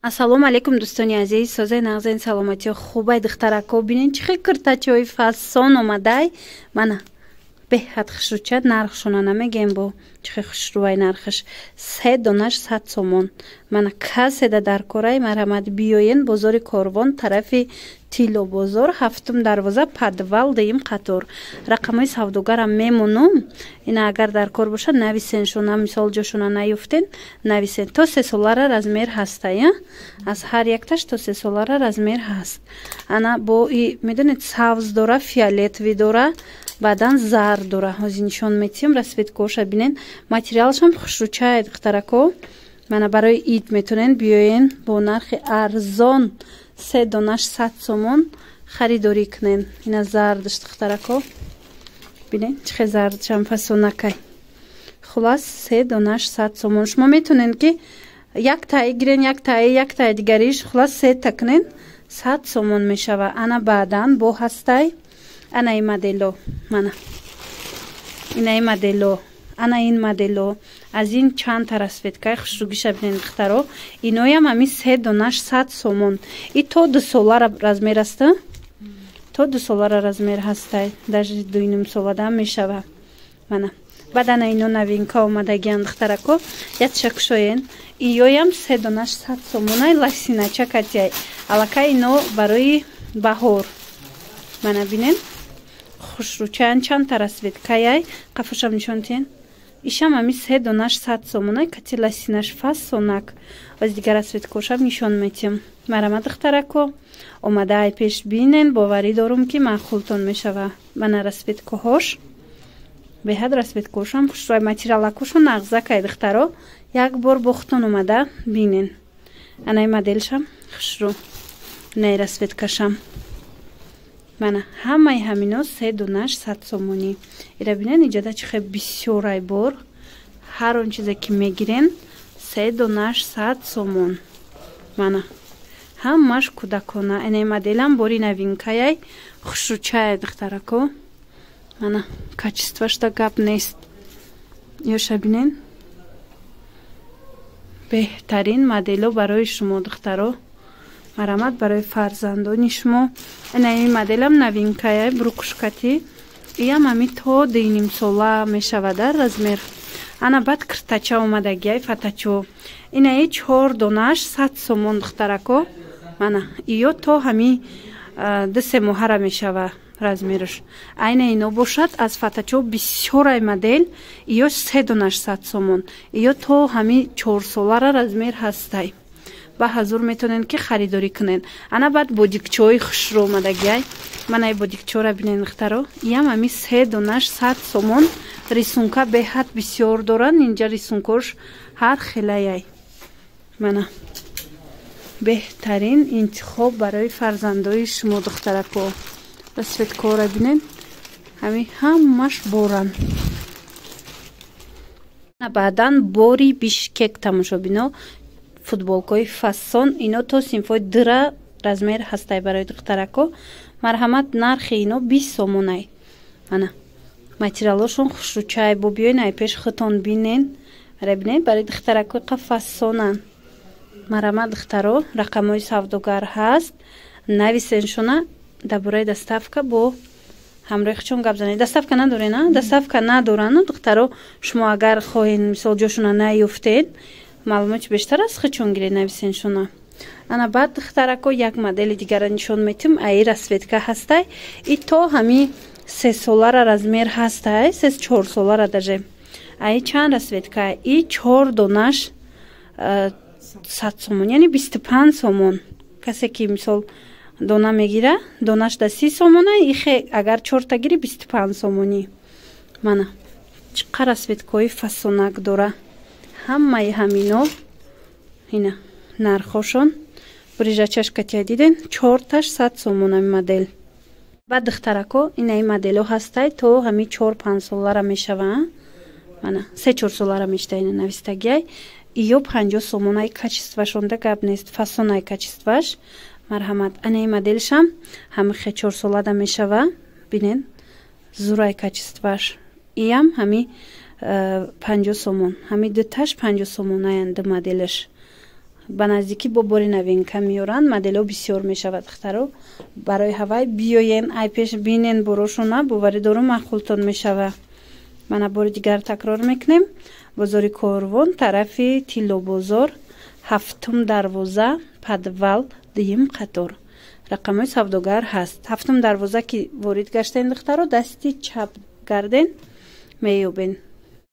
Ассалому алайкум, дӯстони азиз, созай, нағзен, саломатиё, хубай, духтарако? Бинен, чӣ хел киртачои фасон омадай. Мана, беҳад хушрӯча. Нархшона намегем, бо чӣ хел хушрӯвай нархаш: се донаш 100 сомон. Мана, каседа дар корай, марҳамат, биёен бозори Корвон, тарафи Тиллобозор, ҳафтум дарвоза, подвал, дуюм қатор. Рақамҳои савдогарам мемонум. Ина, агар дар кор бошад, нависен шуна. Мисол, ҷошона наёфтен, нависен. То 3 солара размер ҳастай, аз ҳар якташ то 3 солара размер ҳаст. Ана, бо медонед, сабз дора, фиолетовый дора, баъдан зард дора. Ҳозир нишон метиҳам расцветкоша. Бинен, материалшам хушрӯчае, духтарако. Мана, барои ид метавонен биёен, бо нархи арзон се донаш 100 сомон харидорӣ кунен. Ина зардаш, духтарако, бинен, чӣ хел зардшам фасонакай. Хулас, се донаш 100 сомон. Шумо метавонед, ки як таи гирен, як таи, як таи дигариш, хулас, сета кунен, 100 сомон мешава. Ана, баъдан бо ҳастай анаи модело. Мана, инаи модело, ана ин модело, аз ин чандта расцветкаи хушругиша бинен, духтаро. Иноям ҳами се донаш 100 сомон. И то 2 солара размер аста, то 2 солара размер ҳастай, даже 2,5 соладам мешава. Мана, баъд ана ино новинка омадагиан, духтарако, якша кушоен. Иёям се донаш 100 сомонай, лосинача катяй. Аллакай ино барои баҳор. Мана, бинен, хушрӯчаян, чандта расцветкаяй. Қафошам нишон тиҳен. Ишам ами се донаш 100 сомонай, кати лосинаш фасонак. Оз дигар расцветкошам нишон метиҳам. Марама, духтарако, омада ай пеш бинен, боварӣ дорум, ки маъқултон мешава. Мана расцветкоҳош, беҳад расцветкошам хушрӯй, материалакошо нағзакай. Духтаро, як бор бохтон омада бинен. Анаи моделшам хушрӯ, инаи расцветкашам. Мана, ҳамаи ҳамино се донаш 100 сомонӣ. Ира бинен, иҷода чӣ хел бисёрай бор. Ҳар он чизе ки мегирен, се донаш 100 сомон. Мана, ҳамаш кӯдакона. Инаи моделам бори новинкаяй, хушрӯчая, духтарако. Мана, качествошда гап нест. Ёша бинен, беҳтарин модело барои шумо, духтаро, марамат, барои фарзандони шумо. Инаи моделам новинкая, брюкушкати. Иям ами то 2,5 сола мешавада размер. Ана, баъд киртача омадагиай, фатачо. Инаи чор донаш 100 сомон, духтарако. Мана, иё то ҳами 2-се моҳара мешава размераш. Айна ино бошад, аз фатачо бисёрай модел. Иё се донаш 100 сомон. Иё то ҳами 4 солара размер ҳастай. Ба ҳазур метавонед, ки харидорӣ кунед. Ана, баъд бодикчои хушрӯ омадагиай. Манаи бодикчора бинед, духтаро. Иям ами се донаш 100 сомон. Рисунка беҳад бисёр доранд инҷа, рисункош ҳар хелаяй. Мана, беҳтарин интихоб барои фарзандои шумо, духтарако. Расцветкора бинед, ҳами ҳамаш боранд. Баъдан бори Бишкек, тамошобино, футболкои фасон. Ино то синфои дра размер ҳастай барои духтарако. Марҳамат, нархи ино 20 сомонай. Мана, материалошон хушрӯчай. Бо биёен, ай пеш худтон бинен. Ара бинед, барои духтарако қа фасонанд. Марҳамат, духтаро, рақамҳои савдогар ҳаст, нависен шуна. Дар бораи доставка бо ҳамроҳи худшон гап занед. Доставка надорена? Доставка надорану, духтаро. Шумо агар хоҳед, мисол, ҷошона наёфтед, маълумоти бештар аз худшон гиред, нависен шуна. Ана, баъд, духтарако, як модели дигара нишон метим. Аи расцветка ҳастай. И то ҳами 3 солара размер ҳастай, се 4 солара даже. Аи чанд расцветка. И чор донаш 100 сомон, яъне 25 сомон. Касе ки, мисол, дона мегира, донаш да 30 сомона, ихе агар чорта гири, 25 сомонӣ. Мана, чӣ қадр расцветкои фасонак дора. Ҳамаи ҳамино ина нархошон. Брижачашкатия диден, чорташ 100 сомон ами модел. Баъд, духтарако, инаи модело ҳастай, то ҳами 4-5 солара мешава. Мана, 3-4 солара мешта, ина навистагиай. Иё 50 сомонай. Качествашонда гап нест, фасонай качестваш. Марҳамат, анаи моделшам ҳами 4 солада мешава. Бинен, зурай качестваш. Иям ҳами 50 сомон. Ҳами дуташ 50 сомонаянд, ду моделаш. Ба наздикӣ бо бори новинка меёранд, моделҳо бисёр мешавад. Духтаро, барои ҳавай биёен, ай пеш бинен борошона, боварӣ дорум, маъқултон мешава. Мана, бори дигар такрор мекунем: бозори Корвон, тарафи Тиллобозор, ҳафтум дарвоза, подвал, дуюм қатор. Рақамҳои савдогар ҳаст. Ҳафтум дарвоза ки ворид гаштен, духтаро, дасти чап гарден, меёбен.